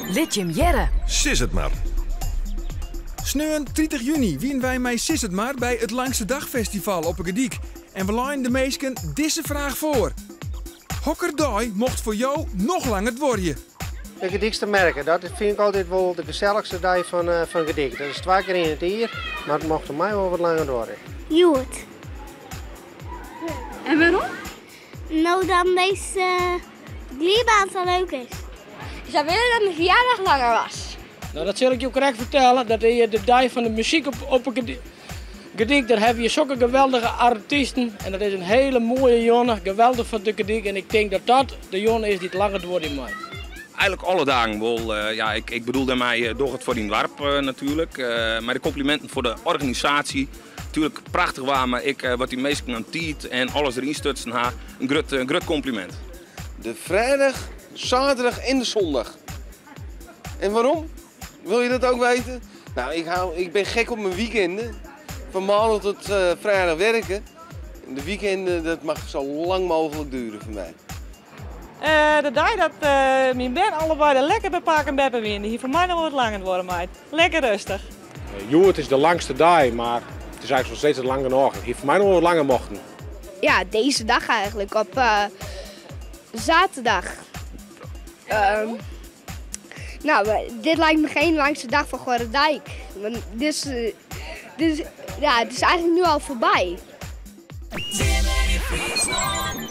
Lit jim hearre! Sis it mar. Sneon 30 juny wiene wy mei Sis it Mar by it Langste Dag Festival op 'e Gerdyk en we leinen de minsken dizze fraach foar. Hokker dei mocht foar jo noch langer duorje? De Gerdykster Merke, dat fyn ik altyd wol de gesellichste dei fan fan Gerdyk. Dat is twa kear yn it jier, mar it mocht om my wol wat langer duorje. Hjoed. En wêrom? No dan dizze glydbaan sa leuk is. Ik zou willen dat mijn verjaardag langer was. No, dat sil ik jo krekt fertelle. Dat is de dei fan de muzyk op 'e Gerdyk. Dêr hawwe je sokke geweldige artysten. En dat is in hiele moaie jûn. Geweldich foar de Gerdyk. En ik tink dat dat de jûn is dy't langer duorje mei. Eigenlik alle dagen wol. Ja, ik bedoel dêrmei doch it foar dyn doarp natuerlik. Mar de kompliminten foar de organisaasje. Natuerlik prachtich waar, mar ek wat dy minsken oan tiid en alles deryn stutsen ha. In grut, in grut kompliment. De vrijdag, zaterdag en de zondag. En waarom? Wil je dat ook weten? Nou, ik, hou, ik ben gek op mijn weekenden. Van maandag tot vrijdag werken. En de weekenden, dat mag zo lang mogelijk duren voor mij. De dei dat myn bern allebeide lekker by pake en beppe wiene, hie foar my noch wol wat langer duorre meid. Lekker rêstich. Hjoed is de langste dei, mar it is eigenlik noch steeds net lang genôch. It hie foar my noch wol wat langer mochten. Ja, deze dag eigenlijk, op zaterdag. Nou, dit lijkt me geen langste dag van Gorredijk. Want dit is, ja, het is eigenlijk nu al voorbij. Simmer yn Fryslân.